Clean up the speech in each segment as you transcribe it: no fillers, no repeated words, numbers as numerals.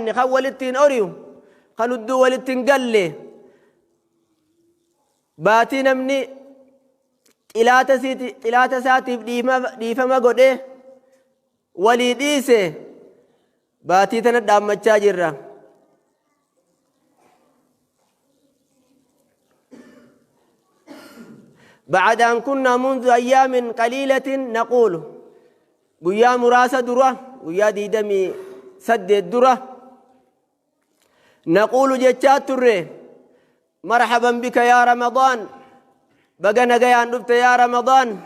qabne, kan walitti hin ori'u, kan hudduu walitti hin galle, baatii namni xilaata isaatiif dhiifama godhee walii dhiise, baatii tana dhaammachaa jirra. بعد أن كنا منذ أيام قليلة نقول guyyaa muraasa dura, guyyaa 28 dura, نقول jechaa turre: مرحبا بك يا رمضان, baga nagayaan dhufte yaa Ramadaan.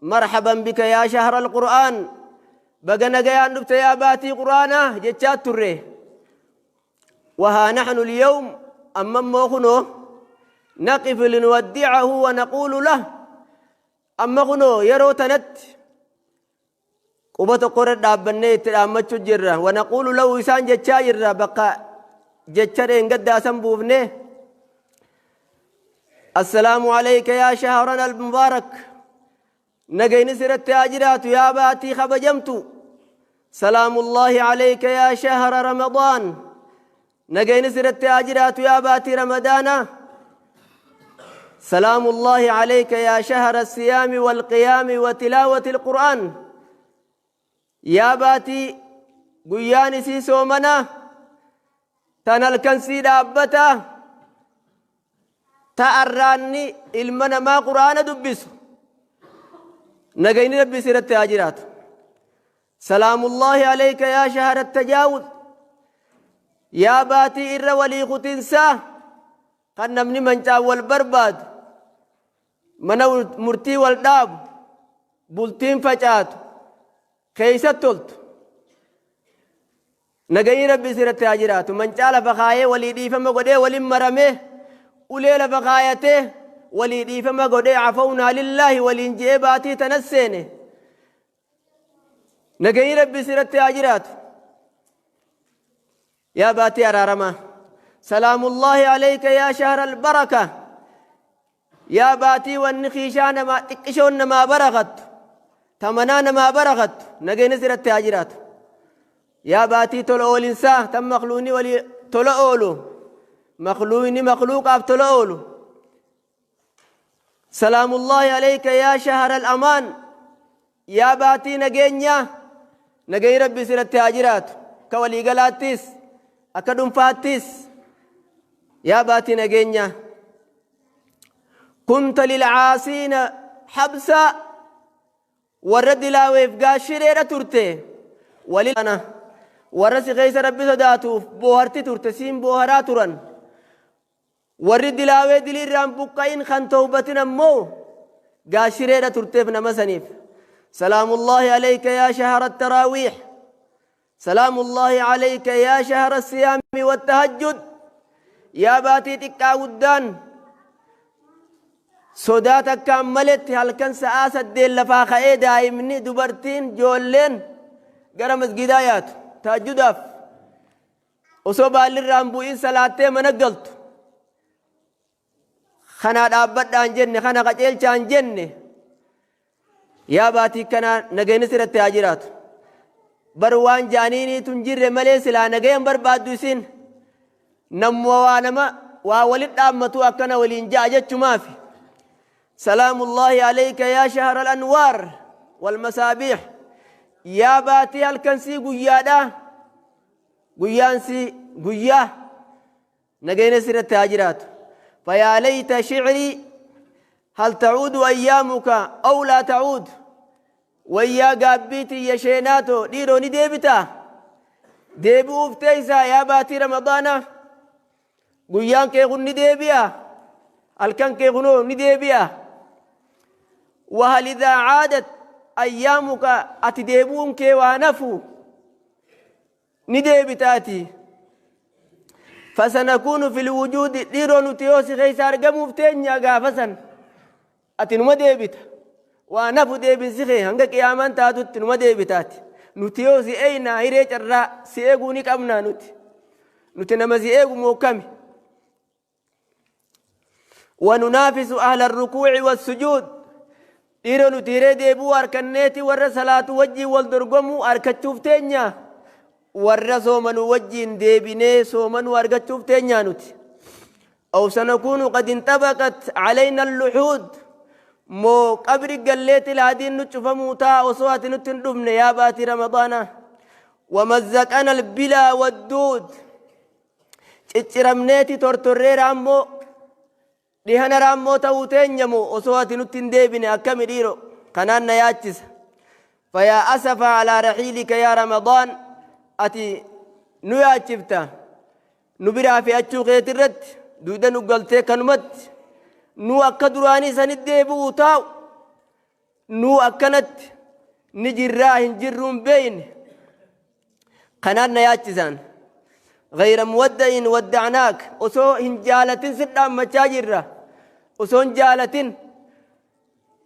مرحبا بك يا شهر القرآن, baga nagayaan dhufte yaa baatii quraanaa jechaa turre. وها نحن اليوم, amma immoo kunoo, نقف لنودعه ونقول له, amma kunoo yeroo tanatti quba tokko irra dhaabbannee itti dhaammachuu jirra. ونقول له, isaan jechaa jirra, bakka jecha dheengaddaasan buufne: السلام عليك يا شهرنا المبارك, nagayni sirratti haa jiraatu yaa baatii kabajamtu. سلام الله عليك يا شهر رمضان, nagayni sirratti haa jiraatu yaa baatii ramadaana. سلام الله عليك يا شهر الصيام والقيام وتلاوة القرآن, yaa baatii guyyaan isii soomana, tan halkan sii dhaabbata, ta arraanni ilma namaa quraana dubbisu, nagayni Rabbi sirratti haa jiraatu. سلام الله عليك يا شهر التجاوز, yaa baatii irra walii kutinsaa, kan namni mancaan wal barbaadu, mana murtii wal dhaabu, bultiin facaatu keeysatti toltu, nagayni Rabbi sirratti haa jiraatu. Mancaa lafa kaayee walii dhiifama godhee, waliin maramee, ulee lafa kaayatee walii dhiifama godhee, عفونا لله waliin je'ee baatii tanas seene, nagayni Rabbi sirratti haa jiraatu yaa baatii araaramaa. سلام الله عليك يا شهر البركة, yaa baatii wanni kiishaa namaa xiqqishoon namaa barakattu, tamanaa namaa barakattu, nagayni sirratti haa jiraatu. Yaa baatii tola oolinsaa, tan makluuni walii tola oolu, makluuni makluuqaaf tola oolu. سلام الله عليك يا شهر الأمان, yaa baatii nageenyaa, nagayni Rabbi sirratti haa jiraatu, ka waliigalaattis akka dhuunfaattis, yaa baatii nageenyaa. كنت للعاصين حبسا, warra dilaaweef gaashireedha turte, walina warra si keessa Rabbi sodaatuuf booharti turte, siin booharaa turan. Warri dilaawee diliirraan buqqa'in kan tawbatin ammoo gaashireedha turteef nama saniif. سلام الله عليك يا شهر التراويح, سلام الله عليك يا شهر الصيام والتهجد, yaa baatii xiqqaa guddaan sodaa takkaan maletti halkan sa'aa 8 lafaa ka'ee, daa'imni, dubartiin, joolleen gara masgidaa yaatu tahajjudaaf, osoo baallirraan bu'in salaattee mana galtu. Kanaa dhaabbadhaan jenne, kana qaceelchaan jenne, yaa baatii kanaa nagayni sirratti haa jiraatu. Bar waan jaaniiniitu hin jirre malee silaa nagayan barbaaddu isin namuma waa nama waa walit dhaammatu akkana waliin ja'a jechumaafi. سلام الله عليك يا شهر الأنوار والمصابيح, yaa baatii halkan sii guyyaadha, guyyaan sii guyyaa, nagayna sirratti haa jiraatu. فيا ليت شعري هل تعود أيامك أو لا تعود, wayyaa gaabbiitii yasheenaato dhiiroo, ni deebitaa? Deebi'uuf teeysaa yaa baatii ramadaana? Guyyaan kee kun ni deebi'a? Halkan kee kunoo ni deebi'a? وهل إذا عادت أيامك, ati deebi'uun kee waa nafu, ni deebitaati? فسنكون في الوجود, dhiiroo nuti yoo si keessa argamuuf teenya gaafasan ati numa deebita, waa nafu deebinsi kee hanga qiyaamaan taatutti numa deebitaati. Nuti yoo si eeynaa hiree carraa si eeguu ni qabnaa? Nuti nama si eegu mookkami? وننافس أهل الركوع والسجود, dhiiroo nuti hiree deebi'uu harkanneeti warra salaatu wajjii wal dorgomuu harkachuuf teenya. Warra soomanuu wajjiin deebinee soomanuu argachuuf teenyaa nuti. Aw sanakuunu qad inxabaqat calayna alluxuud moo qabri galleeti laadiin nu cufamuu taa osoo ati nutti hin dhufne yaa baatii ramadaanaa. Wamazzaqana albilaa wadduud cicciramneeti tortorree raammoo Dhihana raammoo ta'uu teenya moo osoo ati nutti hin deebine akkami dhiiro kanaan na yaachisa. Fayaa asafa alaa rahiilika yaa Ramadaan ati nu yaachifta nu biraa fe'achuu keetirratti duyda nu galtee kanumatti nu akka duraanii sanitti deebi'uu taa'u nu akkanatti ni jirraa hin jirruun beeyne Kanaan na yaachisaan. Gayra muwadda'in wadda'naak osoo hin jaalatin si dhaammachaa jirra. Osoo hin jaalatin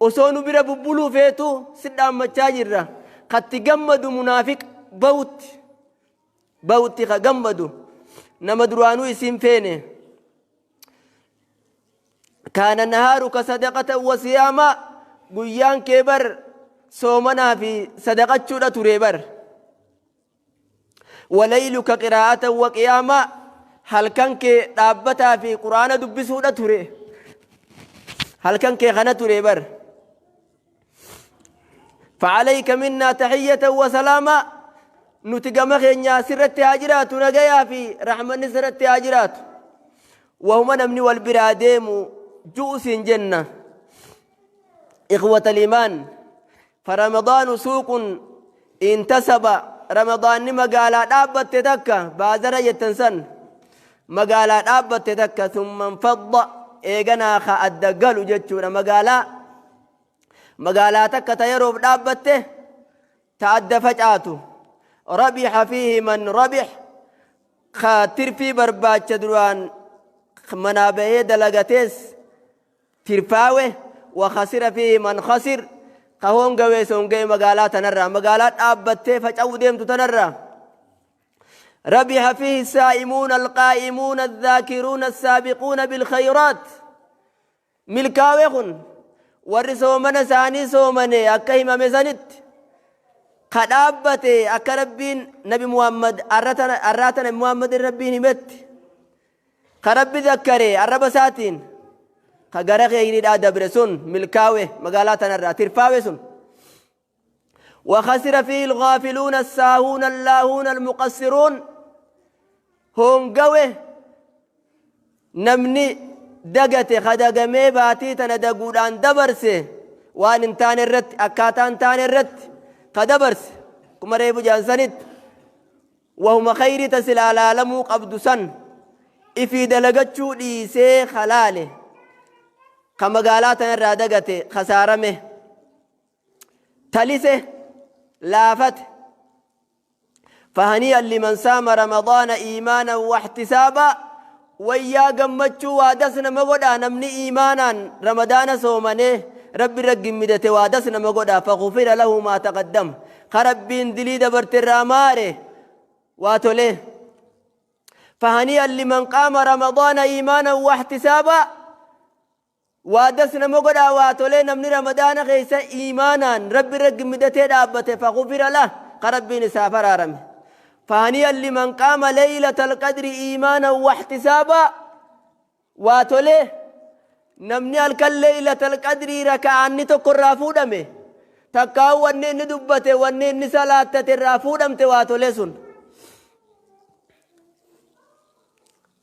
osoo nu bira bubbuluu feetu si dhaammachaa jirra. Katti gammadu munaafiq bawutti bawutti ka gammadu nama duraanuu isiin feene. Kaana nahaaruka sadaqatan wa siyaamaa guyyaan kee bar soomanaa fi sadaqachuudha ture bar. Walayluka qiraa'atan wa qiyaamaa halkan kee dhaabbataa fi quraana dubbisuudha ture. Halkan kee kana ture bar. Facalayka minnaa tahiyyatan wa salaamaa nuti gama keenyaa sirratti haa jiraatu nagayaa fi rahmanni sirratti haa jiraatu. Wahuma namni wal biraa deemu ju'u siin jenna. Ikhwata limaan faramadaanu suuqun intasaba ramadaanni magaalaa dhaabbatte takka baazara jettan san magaalaa dhaabbatte takka summan fadda eeganaa ka adda galu jechuudha magaalaa Magaalaa takka ta yeroof dhaabbatte ta adda facaatu. Rabiha fiihi man rabih ka tirfii barbaacha duraan manaa bahee dalagatees tirfaawe wa khasira fiihi man khasir ka hoongawees hoonga'e magaalaa tanarraa magaalaa dhaabbattee faca'uu deemtu tanarraa. ربح فيه السائمون القائمون الذاكرون السابقون بالخيرات Milkaawe kun warri soomana isaanii soomane akka himame sanitti ka dhaabbate akka Rabbiin nabi Muhammad arraata nabi Muhammadin Rabbiin himetti ka Rabbi zakkare arraba isaatiin ka gara kheyriidhaa dabre sun milkaawe magaalaa tanarraa tirfaawe sun. وخسر فيه الغافلون الساهون اللاهون المقصرون هونغوه namni dagate ka dagamee baatii tana daguudhaan dabarse waan hin taane irratti akkaataa hin taane irratti ka dabarse kuma reefu jaansanitti wahuma khayrii ta silaa laalamuu qabdu san ifii dalagachuu dhiisee kalaale ka magaalaa tanarraa dagate kasaarame talise laafate فهنيئا لمن سام رمضان إيمانا واحتسابا ويا gammachuu waadas nama godha namni iimaanaan ramadaana soomane rabbi irra gimmidate waadas nama godha فغفر له ما تقدم ka rabbiin dilii dabarte irraa maare waa tolee فهنيئا لمن قام رمضان إيمانا واحتسابا Waa das nama godhaa waa tolee namni ramadaana keessa iimaanaan rabbi irra gimmidatee dhaabbate faghufira lah ka rabbiin isaaf araarame. Fahaniyan liman qaama leeylatal qadri iimaanan wahtisaabaa waa tolee namni halkan leeylatal qadrii raka'aanni tokko irraa fuudhame takkaa wanni inni dubbate wanni inni salaattate irraa fuudhamte waa tolee sun.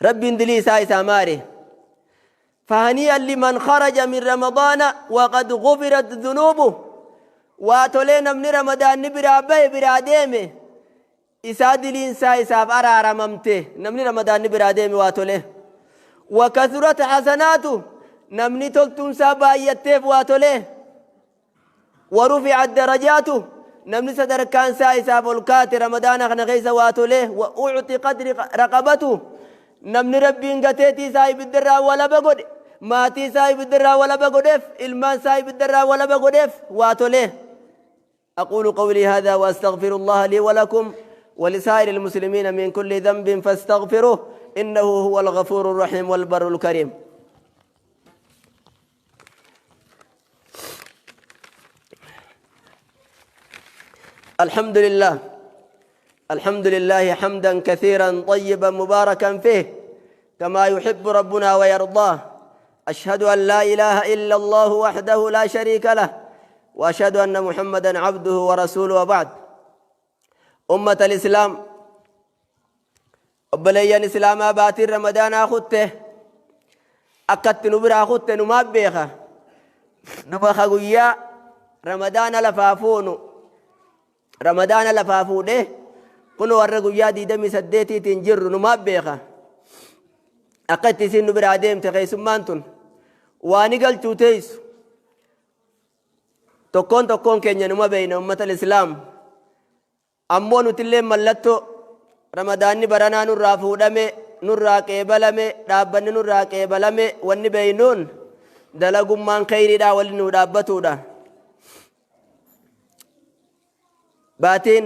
Rabbiin dilii isaa isaa maare. Fahanii'an liman kharaja min ramadaana waqad ghufirat dhunuubuh waa tolee namni ramadaanni biraa bahe biraa deeme isaa diliin isaa isaaf araaramamte namni ramadaanni biraa deeme waa tolee wa kathurat hasanaatu namni toltuun isaa baay'atteef waa tolee wa rufi'at darajaatu namni sadarkaan isaa isaaf ol kaate ramadaana kana keessa waa tolee wa uctiqat raqabatu namni rabbiin gateetii isaa ibiddarraa walaba godhe maatii isaa ibiddarraa walaba godheef ilmaan isaa ibiddarraa walaba godheef waa tolee أقول قولي هذا وأستغفر الله لي ولكم ولسائر المسلمين من كل ذنب فاستغفروه إنه هو الغفور الرحيم والبر الكريم الحمد لله الحمد لله حمدا كثيرا طيبا مباركا فيه كما يحب ربنا ويرضاه. أشهد أن لا إله إلا الله وحده لا شريك له، وأشهد أن محمدا عبده ورسوله، وبعد. أمة الإسلام، obboleeyyan islaamaa, baatiin ramadaanaa kutte. Akkatti nu biraa kutte numaaf beeka. Numa ka guyyaa ramadaana lafaa fuunu, ramadaana lafaa fuudhe kun warra guyyaa 28iitiin jirru numaaf beeka akka itti isin nu biraa deemte. Keessummaan tun waani galchuu teessu tokkoon tokkoon keenya numa beeyna. Ummata islaam, ammoo nutillee mallattoo ramadaanni baranaa nurraa fuudhame, nurraa qeebalame, dhaabbanni nurraa qeebalame wanni beeynuun dalagummaan kheyriidhaa waliin nu dhaabbatuudha. Baatiin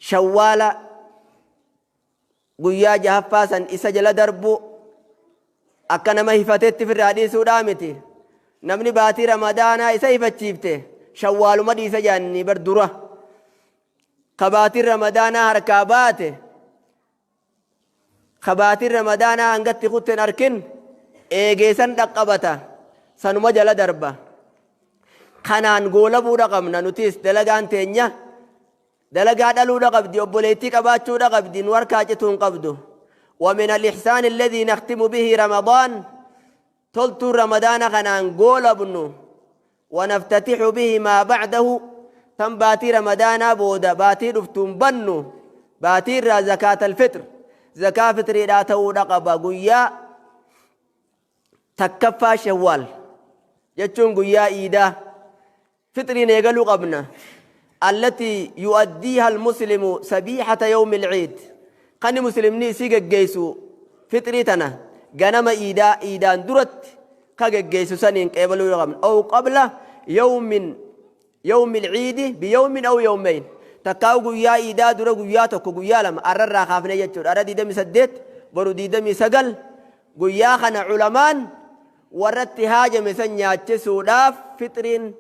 shawwaala guyyaa jahaffaa san isa jala darbu akka nama hifatetti firraa dhiisuudhaa miti. Namni baatii ramadaanaa isa hifachiifte shawwaaluma dhiisa jaannii bar dura. Ka baatiin ramadaanaa harkaa baate, ka baatiin ramadaanaa hangatti kutten arkin eegeesan dhaqqabata, sanuma jala darba. Kanaan goolabuudha qabna. Nutis dalagaan teenya dalagaa dhaluudha qabdi, obboleettii qabaachuudha qabdi, nu harkaa cituu hin qabdu. ومن الإحسان الذي نختم به رمضان، toltuu ramadaana kanaan goolabnu، ونفتتح به ما بعده، tan baatii ramadaanaa booda baatii dhuftuun bannu, baatii irraa زكاة الفطر, zakaa fitriidhaa ta'uudha qaba. Guyyaa takkaffaa shawwaal jechuun guyyaa iidaa fitriin eegaluu qabna. التي يؤديها المسلم صبيحة يوم العيد، kan muslimni isii geggeessu fixrii tana ganama iidaa, iidaan duratti ka geggeessu saniin qeebaluu qabna. أو قبل يوم العيد بيوم أو يومين، takkaa'u guyyaa iidaa dura guyyaa tokko, guyyaa lama arrarraa kaafne jechuudha. Arra 28, boru 29. Guyyaa kana culamaan warratti haajame san nyaachisuudhaaf fixriin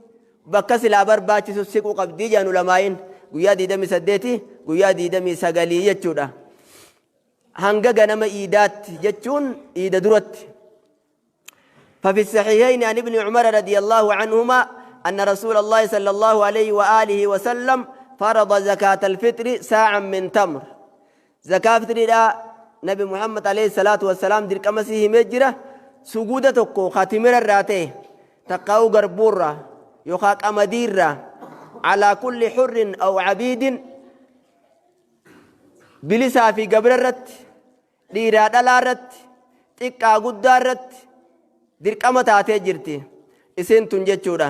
bakka silaa barbaachisu siquu qabdii jedhan ulamaayin. Guyyaa 28, guyyaa 29 jechuudha. Hanga ganama iidaatti jechuun iida duratti. ففي الصحيحين عن ابن عمر رضي الله عنهما أن رسول الله صلى الله عليه وآله وسلم فرض زكاة الفطر صاعا من تمر. زكاة فطر نبي محمد عليه الصلاة والسلام dirqama sii himee jira. Suguuda tokko ka timira irraa ta'e, takkaa'u garbuurraa yookaan qamadiirraa, على كل حر أو عبيد, bilisaa fi gabra irratti, dhiiraa dhalaa irratti, xiqqaa guddaa irratti dirqama taatee jirti isiin tun jechuudha.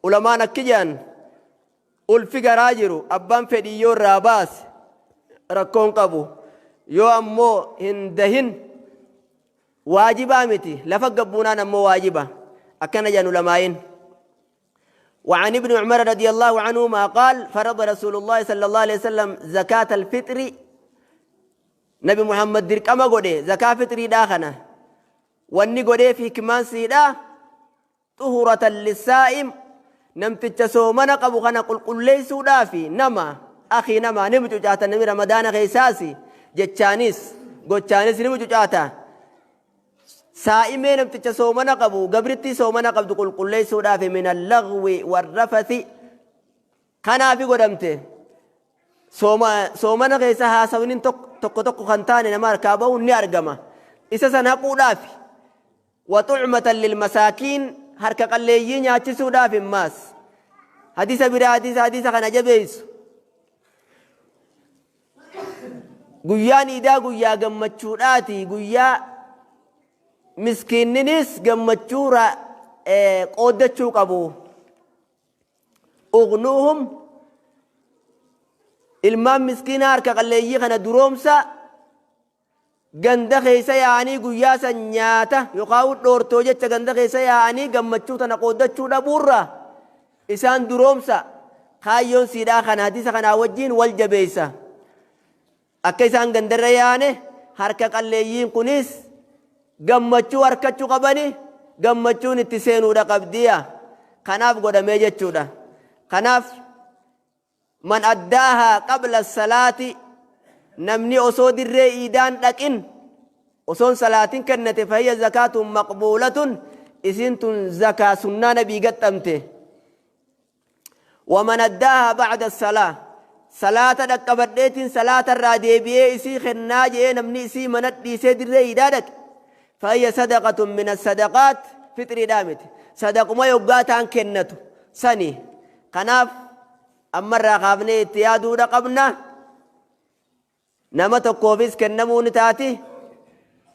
Ulamaan akki jedhan, ulfi garaa jiru abbaan fedhiyyoo irraa baase rakkoon qabu, yoo ammoo hin dahin waajibaa miti, lafa gabbuunaan ammoo waajiba akkana jedhan ulamaayin. وعن ابن عمر رضي الله عنهما قال: فرض رسول الله صلى الله عليه وسلم زكاة الفطر. نبي محمد dirqama godhe zakaa fitriidhaa kana. Wanni godheef hikmaan siidhaa طهرة للصائم, namticha soomana qabu kana qulqulleessuudhaafi. Nama akii nama ni mucucaata, namni ramadaana keessaasi jechaanis gochaanis ni mucucaata. Saa'imee namticha soomana qabu, gabrittii soomana qabdu qulqulleessuudhaafi. من اللغو والرفث, kanaafi godhamte. Soomana keessa haasawni tokko tokko kan taane nama harkaa bahu ni argama, isa san haquudhaafi. وطعمة للمساكين, harka qalleeyyii nyaachisuudhaaf immaas. Hadiisa biraa, hadiisa kana jabeessu. Guyyaan iidaa guyyaa gammachuudhaati, guyyaa miskiinninis gammachuu qooddachuu qabu. أغنوهم, ilmaan miskiinaa harka qalleeyyii kana duroomsa. Ganda keessa yaa'anii guyyaa san nyaata yookaan dhoortoo jecha ganda keessa yaa'anii gammachuu tana qooddachuu dhabuurra isaan duroomsa. Kaayyoon siidhaa kana hadiisa kanaa wajjiin wal jabeessa. Akka isaan gandarra yaane harka qalleeyyiin kunis gammachuu harkachuu qabani, gammachuun itti seenuudha qabdiya. Kanaaf godhamee jechuudha. Kanaaf Man addaahaa qabla salaati, namni osoo dirree iidaan dhaqin osoon salaatin kennate, fahiyya zakaatun maqbuulatun, isiin tun zakaa sunnaa nabii gaxxamte. Waman addaahaa bacda salaa, salaata dhaqqabadheetiin salaata irraa deebi'ee isii kennaa je'ee namni isii mana dhiisee dirree iidaa dhaqe, fahiyya sadaqatun min assadaqaat, fixriidhaa miti, sadaquma yoggaa taan kennatu sani. Kanaaf ammarraa kaafnee itti yaaduudha qabna. Nama tokkoofis kennamuu ni taati,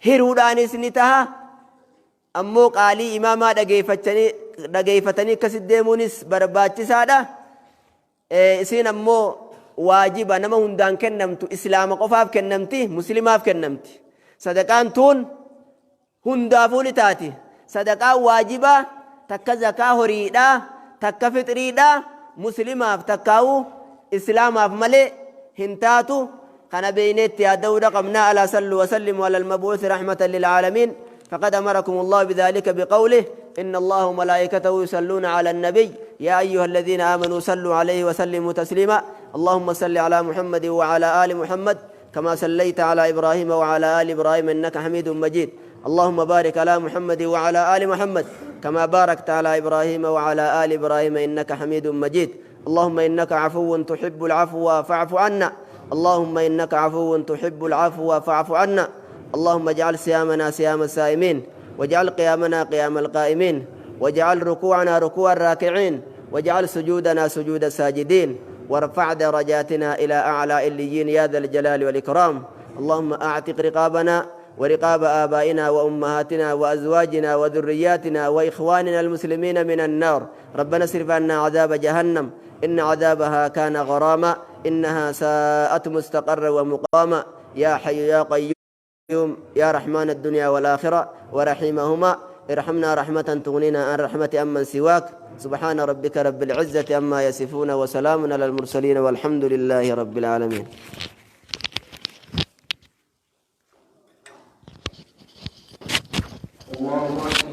hiruudhaanis ni taha. Ammoo qaalii imaamaa dhageeffatanii akkasitti deemuunis barbaachisaadha. Isiin ammoo waajiba nama hundaan kennamtu, islaama qofaaf kennamti, muslimaaf kennamti. Sadaqaan tuun hundaafuu ni taati. Sadaqaan waajibaa takka zakaa horiidhaa, takka fixriidhaa muslimaaf takkaa'uu islaamaaf malee hin taatu. Kana beeynee itti yaadda'uudha qabna. Alaa sallu wa sallimu alal mabuuthi rahmatan lil aalamiin. Faqad amarakum Allahu bidhaalika biqawlih inna Allaha wa malaa'ikatahu yusalluuna ala nabiy yaa ayyuha alladhiina aamanuu salluu alayhi wa sallimuu tasliima. Allahumma salli ala Muhammadin wa ala aali Muhammad كما صليت على إبراهيم وعلى آل إبراهيم إنك حميد مجيد. اللهم بارك على محمد وعلى آل محمد كما باركت على إبراهيم وعلى آل إبراهيم إنك حميد مجيد. اللهم إنك عفو تحب العفو فاعف عنا. اللهم إنك عفو تحب العفو فاعف عنا. اللهم اجعل صيامنا صيام الصائمين، واجعل قيامنا قيام القائمين، واجعل ركوعنا ركوع الراكعين، واجعل سجودنا سجود الساجدين، وارفع درجاتنا إلى أعلى عليين يا ذا الجلال والإكرام. اللهم أعتق رقابنا ورقاب آبائنا وأمهاتنا وأزواجنا وذرياتنا وإخواننا المسلمين من النار. ربنا اصرف عنا عذاب جهنم، إن عذابها كان غراما، إنها ساءت مستقرا ومقاما. يا حي يا قيوم، يا رحمن الدنيا والآخرة ورحيمهما، ارحمنا رحمة تغنينا عن رحمة أمن سواك. سبحان ربك رب العزة عما يصفون وسلام على المرسلين والحمد لله رب العالمين. الله.